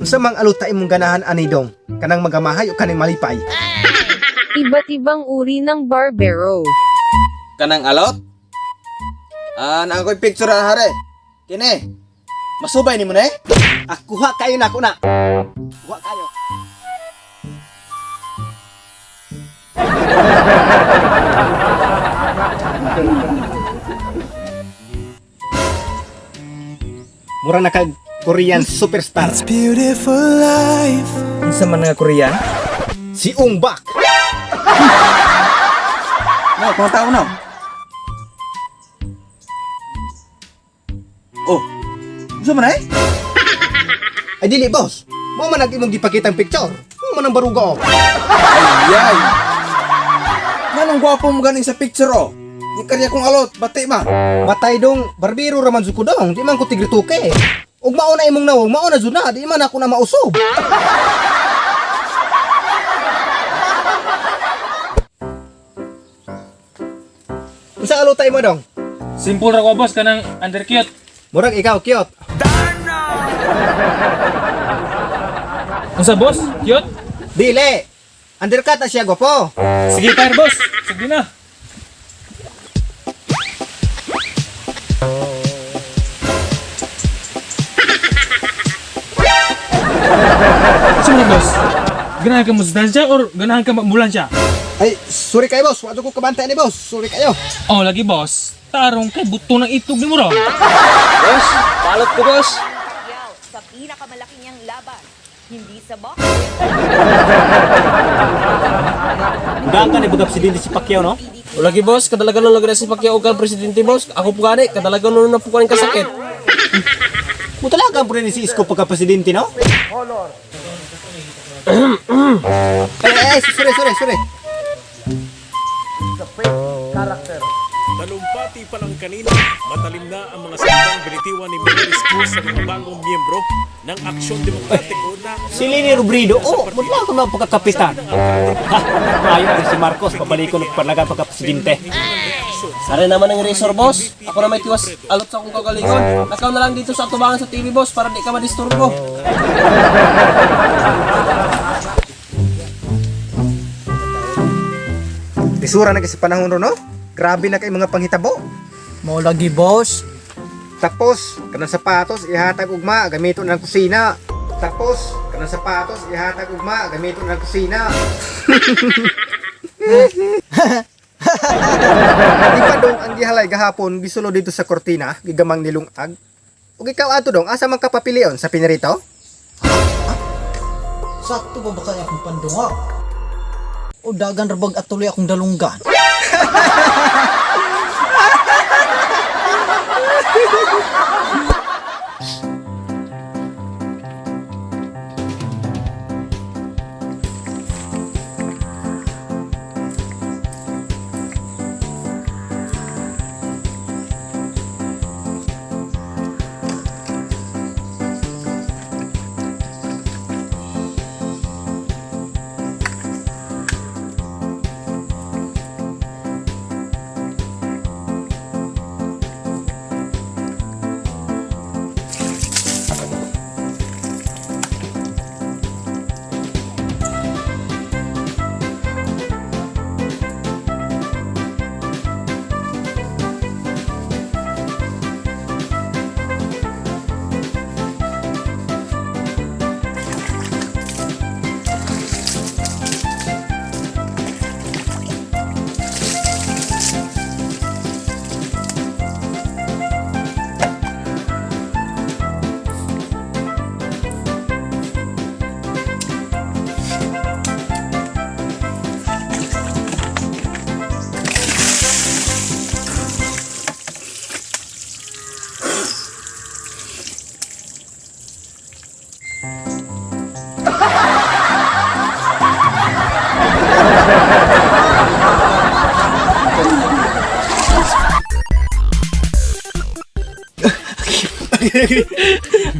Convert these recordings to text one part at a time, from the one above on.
Unsa mang aluta imong ganahan ani, dong? Kanang magamahay o kanang malipay? Iba't ibang uri ng barbero. Kanang alot? Ah, naa ko'y picture na hare. Kini. Masubay nimo na eh. Ah, kuha kayo na ako na. Kuha kayo. Mura na kag Korean superstar. Beautiful life. Unsa man nga Korean? Si Ong Bak. No, kung tao no. Oh. Unsa man eh? Ay dili, boss. Mao man ang imong gipakitang picture. Mao man ang baruga oh. Ay. Nganong gwapo mo ganing sa picture oh? Di karya kong alot, bati ma. Matay dong, barbero raman jud ko dong, di man ko tigrituke. Ug mao na imong nawong, mao na jud na, di man ako na mausob. Unsa alutay mo, dong? Simple ra ko, boss, kanang undercute. Murag ikaw cute. Unsa, boss? Cute? Dili. Undercut na siya gwapo. Sige par, boss. Sige na. Unsa man, boss? Ganahan ka mo siya or ganahan ka magmulan siya? Ay, sorry kayo, boss. Wa jud ko kabantay ni boss. Sorry kayo. Oh, lagi, boss. Tarong kay buto ng itog ni mo ro. Boss, palot ko, boss. Pacquiao sa pinakamalaki niyang laban. Hindi sa boxing, Udakan ni baga presidente si Pacquiao, no? O lagi, boss, kadalagan na lagi na si Pacquiao og kan presidente, boss. Ako po gani, kadalagan na po kaning kasakit. Mutalagan po rin si Isko pagka presidente, no? Ay, ay, ay, sorry, sorry, sorry. Talumpati pa lang kanina, matalim na ang mga salitang binitiwan ni Mayor Isko sa mga bagong miyembro ng Aksyon Demokratiko na Si Leni Robredo, oh, mutlagan na pagkakapitan. Ha, maayo rin si Marcos, pabalikon ng parlagan pagka presidente. Sari naman ang razor, boss. Ako na may tiwas alot sa akong kagalingon. Nakaw na lang dito sa atubangan sa TV, boss, para di ka madisturbo. Lisura na kasi panahon ro, no? Grabe na kay mga panghitabo. Mao lagi, boss. Tapos, kanang sapatos, ihatag ugma, gamiton ng kusina. Tapos, kanang sapatos, ihatag ugma, gamiton ng kusina. Di pa dong ang gihalay gahapon gisulo dito sa kortina, gigamang nilungag. Ug ikaw ato dong, asa man ka papilion sa pinirito? Sakto ba ba kaya akong pandunga? O dagan rabag at tuloy akong dalunggan.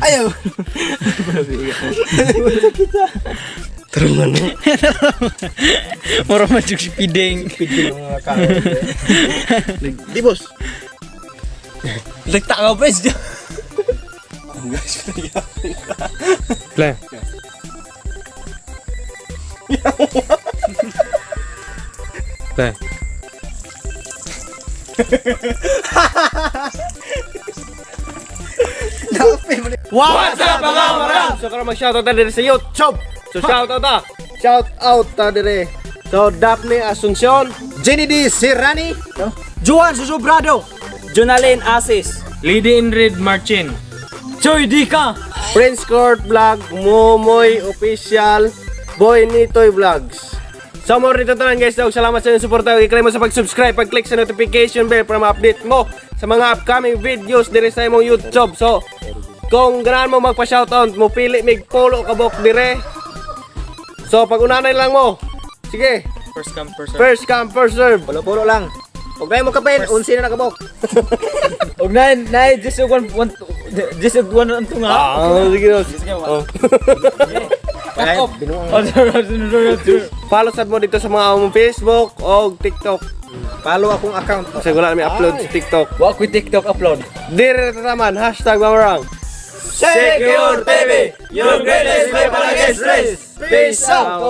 Ayaw. Tarungan no. Mura man jud si Pideng. Di boss. Nagtakaw pres. Play. Play. What's up mga marang? So karon mag-shoutout ta dire sa YouTube. So shoutout ta. Shoutout ta dire. So Daphne Asuncion, Jenny D. Sirani. Juan Susobrado. Jonalyn Asis, Lady Ingrid Marchin. Choy Dika. Prince Court Vlog, Momoy Official, Boy Nitoy Vlogs. So more dito tanan guys, dog. Salamat sa inyong suporta. I-click mo sa pag-subscribe, pag-click sa notification bell para ma-update mo sa mga upcoming videos dire sa imong YouTube. So, kung ganahan mo magpa-shoutout, mo pili mig polo kabok dire. So, pag unanay lang mo. Sige, First come, first serve. first come, first serve. Pulo-pulo lang. Ug na mo kapin, unsi na nakabok. Og nine nine just one one just one ang tunga. Ah, sige. Oh. Ay, binuang. Follow sad mo dito sa mga among Facebook o TikTok. Follow akong account. Kasi wala na may upload sa TikTok. Wa ko TikTok upload. Dire na tataman, #Mamarang. Secure TV, your greatest weapon against race. Peace out.